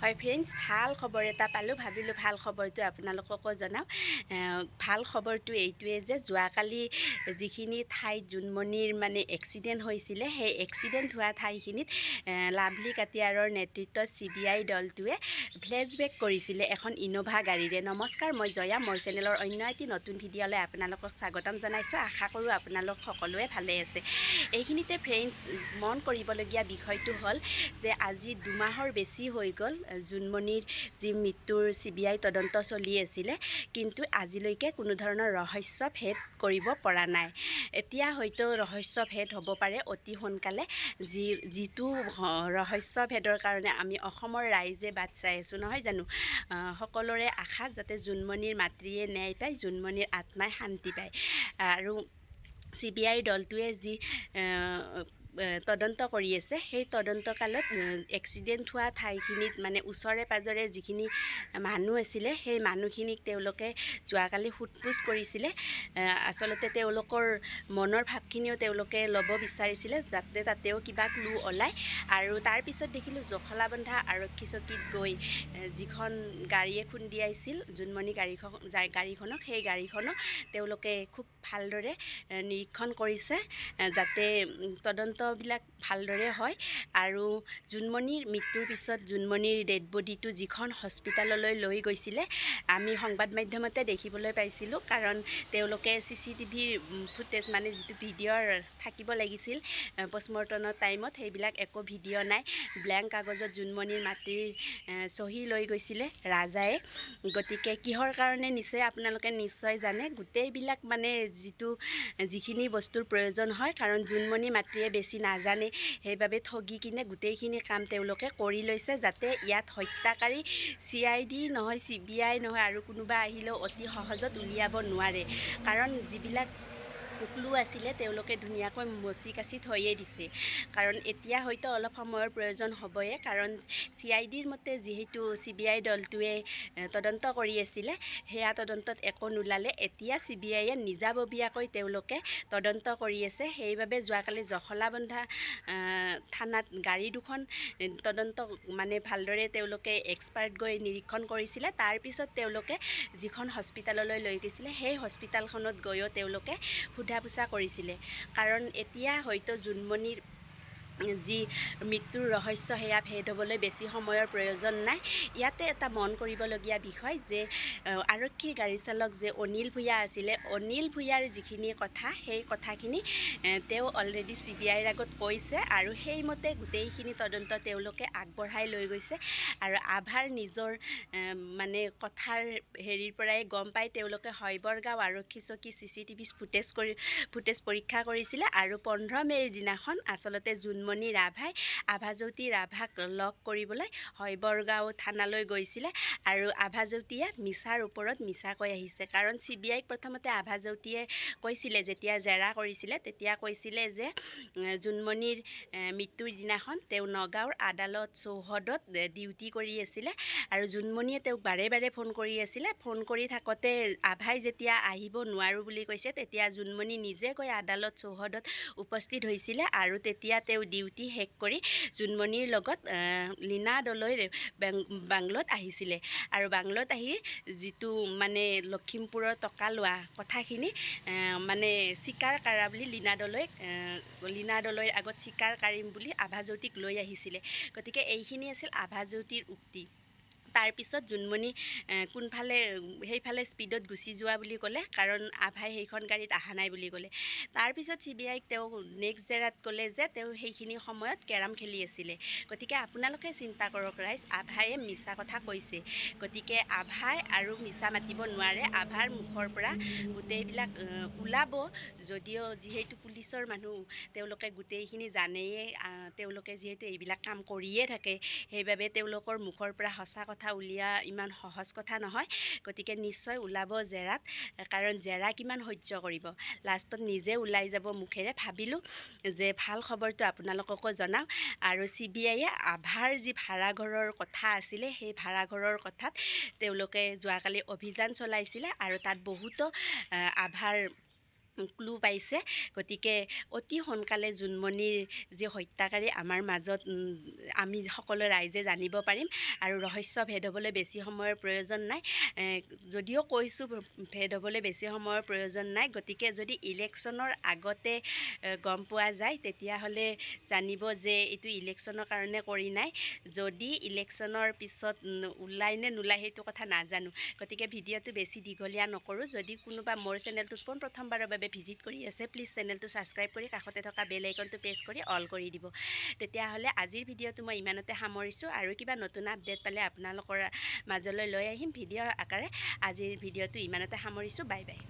হয় ফ্ৰেণ্ডছ, ভাল খবৰ এটা পালোঁ। ভাবিলোঁ ভাল খবৰটো আপোনালোককো জনাওঁ। ভাল খবৰটো এইটোৱে যে যোৱাকালি যিখিনি ঠাইত জোনমণিৰ মানে এক্সিডেণ্ট হৈছিলে, সেই এক্সিডেণ্ট হোৱা ঠাইখিনিত লাভলী কাটিয়াৰৰ নেতৃত্বত চিবিআই দলটোৱে ফ্লেছবেক কৰিছিলে এখন ইন'ভা গাড়ীৰে। নমস্কাৰ, মই জয়া, মোৰ চেনেলৰ অন্য এটি নতুন ভিডিঅ'লৈ আপোনালোকক স্বাগতম জনাইছোঁ। আশা কৰোঁ আপোনালোক সকলোৱে ভালে আছে। এইখিনিতে ফ্ৰেণ্ডছ, মন কৰিবলগীয়া বিষয়টো হ'ল যে আজি 2 মাহৰ বেছি হৈ গ'ল জোনমণিৰ যি মৃত্যুৰ চিবিআই তদন্ত চলি আছিলে, কিন্তু আজিলৈকে কোনো ধৰণৰ ৰহস্য ভেদ কৰিব পৰা নাই। এতিয়া হয়তো ৰহস্য ভেদ হ'ব পাৰে অতি সোনকালে, যিটো ৰহস্য ভেদৰ কাৰণে আমি অসমৰ ৰাইজে বাট চাই আছোঁ, নহয় জানো? সকলোৰে আশা যাতে জোনমণিৰ মাতৃয়ে ন্যায় পায়, জোনমণিৰ আত্মাই শান্তি পায়। আৰু চিবিআইৰ দলটোৱে যি তদন্ত কৰি আছে, সেই তদন্তকালত এক্সিডেণ্ট হোৱা ঠাইখিনিত মানে ওচৰে পাঁজৰে যিখিনি মানুহ আছিলে, সেই মানুহখিনিক তেওঁলোকে যোৱাকালি সোধ পোছ কৰিছিলে। আচলতে তেওঁলোকৰ মনৰ ভাৱখিনিও তেওঁলোকে ল'ব বিচাৰিছিলে, যাতে তাতেও কিবা ক্লু ওলায়। আৰু তাৰপিছত দেখিলোঁ জখলাবন্ধা আৰক্ষী চকীত গৈ যিখন গাড়ীয়ে খুন্দিয়াইছিল জোনমণি গাড়ীখনক, সেই গাড়ীখনক তেওঁলোকে খুব ভালদৰে নিৰীক্ষণ কৰিছে, যাতে তদন্তবিলাক ভালদৰে হয়। আৰু জোনমণিৰ মৃত্যুৰ পিছত জোনমণিৰ ডেড বডিটো যিখন হস্পিটেললৈ লৈ গৈছিলে, আমি সংবাদ মাধ্যমতে দেখিবলৈ পাইছিলোঁ, কাৰণ তেওঁলোকে চিচিটিভিৰ ফুটেজ, মানে যিটো ভিডিঅ'ৰ থাকিব লাগিছিল পষ্টমৰ্টমৰ টাইমত, সেইবিলাক একো ভিডিঅ' নাই। ব্লেংক কাগজত জোনমণিৰ মাতৃৰ চহী লৈ গৈছিলে ৰাজাই। গতিকে কিহৰ কাৰণে নিছে আপোনালোকে নিশ্চয় জানে। গোটেইবিলাক মানে যিখিনি বস্তুৰ প্ৰয়োজন হয়, কাৰণ জোনমণি মাতৃয়ে বেছি নাজানে, সেইবাবে ঠগি কিনে গোটেইখিনি কাম তেওঁলোকে কৰি লৈছে, যাতে ইয়াত হত্যাকাৰী চিআইডি নহয়, চিবিআই নহয়, আৰু কোনোবা আহিলেও অতি সহজত উলিয়াব নোৱাৰে। কাৰণ যিবিলাক ক্লু আছিলে, তেওঁলোকে ধুনীয়াকৈ মচি কাচি থৈয়ে দিছে। কাৰণ এতিয়া হয়তো অলপ সময়ৰ প্ৰয়োজন হ'বয়ে, কাৰণ চিআইডিৰ মতে যিহেতু চিবিআই দলটোৱে তদন্ত কৰি আছিলে, সেয়া তদন্তত একো নোলালে। এতিয়া চিবিআইয়ে নিজাববীয়াকৈ তেওঁলোকে তদন্ত কৰি আছে। সেইবাবে যোৱাকালি জখলাবন্ধা থানাত গাড়ী দুখন তদন্ত মানে ভালদৰে তেওঁলোকে এক্সপাৰ্ট গৈ নিৰীক্ষণ কৰিছিলে। তাৰপিছত তেওঁলোকে যিখন হস্পিটেললৈ লৈ গৈছিলে, সেই হস্পিটেলখনত গৈও তেওঁলোকে সোধা পোছা কৰিছিলে। কাৰণ এতিয়া হয়তো জোনমণিৰ যি মৃত্যুৰ ৰহস্য, সেয়া ভেদ হ'বলৈ বেছি সময়ৰ প্ৰয়োজন নাই। ইয়াতে এটা মন কৰিবলগীয়া বিষয় যে আৰক্ষীৰ গাড়ী চালক যে অনিল ভূঞা আছিলে, অনিল ভূঞাৰ যিখিনি কথা, সেই কথাখিনি তেওঁ অলৰেডি চিবিআইৰ আগত কৈছে আৰু সেইমতে গোটেইখিনি তদন্ত তেওঁলোকে আগবঢ়াই লৈ গৈছে। আৰু আভাৰ নিজৰ মানে কথাৰ হেৰিৰ পৰাই গম পাই তেওঁলোকে হয়বৰগাঁও আৰক্ষী চকী চিচিটিভি ফুটেজ পৰীক্ষা কৰিছিলে। আৰু 15 মে'ৰ দিনাখন আচলতে জোনমণি ৰাভাই আভাজ্যোতি ৰাভাক লগ কৰিবলৈ হয়বৰগাঁও থানালৈ গৈছিলে। আৰু আভাজ্যোতিয়ে মিছাৰ ওপৰত মিছা কৈ আহিছে, কাৰণ চিবিআইক প্ৰথমতে আভাজ্যোতিয়ে কৈছিলে, যেতিয়া জেৰা কৰিছিলে তেতিয়া কৈছিলে যে জোনমণিৰ মৃত্যুৰ দিনাখন তেওঁ নগাঁৱৰ আদালত চৌহদত ডিউটি কৰি আছিলে আৰু জোনমণিয়ে তেওঁক বাৰে বাৰে ফোন কৰি আছিলে। ফোন কৰি থাকোঁতে আভাই যেতিয়া আহিব নোৱাৰোঁ বুলি কৈছে, তেতিয়া জোনমণি নিজে গৈ আদালত চৌহদত উপস্থিত হৈছিলে আৰু তেতিয়া তেওঁ ডিউটি শেষ কৰি জোনমণিৰ লগত লীনা দলৈৰ বাংলোত আহিছিলে। আৰু বাংলোত আহি যিটো মানে লখিমপুৰৰ টকা লোৱা কথাখিনি মানে স্বীকাৰ কৰা বুলি লীনা দলৈৰ আগত স্বীকাৰ কাৰিম বুলি আভাজ্যোতিক লৈ আহিছিলে। গতিকে এইখিনি আছিল আভাজ্যোতিৰ উক্তি। তাৰপিছত জোনমণি কোনফালে, সেইফালে স্পীডত গুচি যোৱা বুলি ক'লে, কাৰণ আভাই সেইখন গাড়ীত অহা নাই বুলি ক'লে। তাৰপিছত চিবিআইক তেওঁ নেক্সট জেৰাত ক'লে যে তেওঁ সেইখিনি সময়ত কেৰাম খেলি আছিলে। গতিকে আপোনালোকে চিন্তা কৰক ৰাইজ, আভায়ে মিছা কথা কৈছে। গতিকে আভাই আৰু মিছা মাতিব নোৱাৰে। আভাৰ মুখৰ পৰা গোটেইবিলাক ওলাব, যদিও যিহেতু পুলিচৰ মানুহ, তেওঁলোকে গোটেইখিনি জানেয়ে। তেওঁলোকে যিহেতু এইবিলাক কাম কৰিয়ে থাকে, সেইবাবে তেওঁলোকৰ মুখৰ পৰা সঁচা কথা উলিওৱা ইমান সহজ কথা নহয়। গতিকে নিশ্চয় ওলাব জেৰাত, কাৰণ জেৰা কিমান সহ্য কৰিব, লাষ্টত নিজে ওলাই যাব মুখেৰে। ভাবিলোঁ যে ভাল খবৰটো আপোনালোককো জনাওঁ। আৰু চিবিআইয়ে আভাৰ যি ভাড়াঘৰৰ কথা আছিলে, সেই ভাড়াঘৰৰ কথাত তেওঁলোকে যোৱাকালি অভিযান চলাইছিলে আৰু তাত বহুতো আভাৰ ক্লু পাইছে। গতিকে অতি সোনকালে জোনমণিৰ যি হত্যাকাৰী আমাৰ মাজত আমি সকলো ৰাইজে জানিব পাৰিম আৰু ৰহস্য ভেদ হ'বলৈ বেছি সময়ৰ প্ৰয়োজন নাই। যদিও কৈছোঁ ভেদ হ'বলৈ বেছি সময়ৰ প্ৰয়োজন নাই, গতিকে যদি ইলেকশ্যনৰ আগতে গম পোৱা যায় তেতিয়াহ'লে জানিব যে এইটো ইলেকশ্যনৰ কাৰণে কৰি নাই। যদি ইলেকশ্যনৰ পিছত ওলায় নে নোলায় সেইটো কথা নাজানো। গতিকে ভিডিঅ'টো বেছি দীঘলীয়া নকৰোঁ। যদি কোনোবা মোৰ চেনেলটোত পোনপ্ৰথমবাৰৰ বাবে ভিজিট কৰি আছে, প্লিজ চেনেলটো ছাবস্ক্ৰাইব কৰি কাষতে থকা বেল আইকনটো প্ৰেছ কৰি অল কৰি দিব। তেতিয়াহ'লে আজিৰ ভিডিঅ'টো মই ইমানতে সামৰিছোঁ আৰু কিবা নতুন আপডেট পালে আপোনালোকৰ মাজলৈ লৈ আহিম ভিডিঅ' আকাৰে। আজিৰ ভিডিঅ'টো ইমানতে সামৰিছোঁ। Bye bye.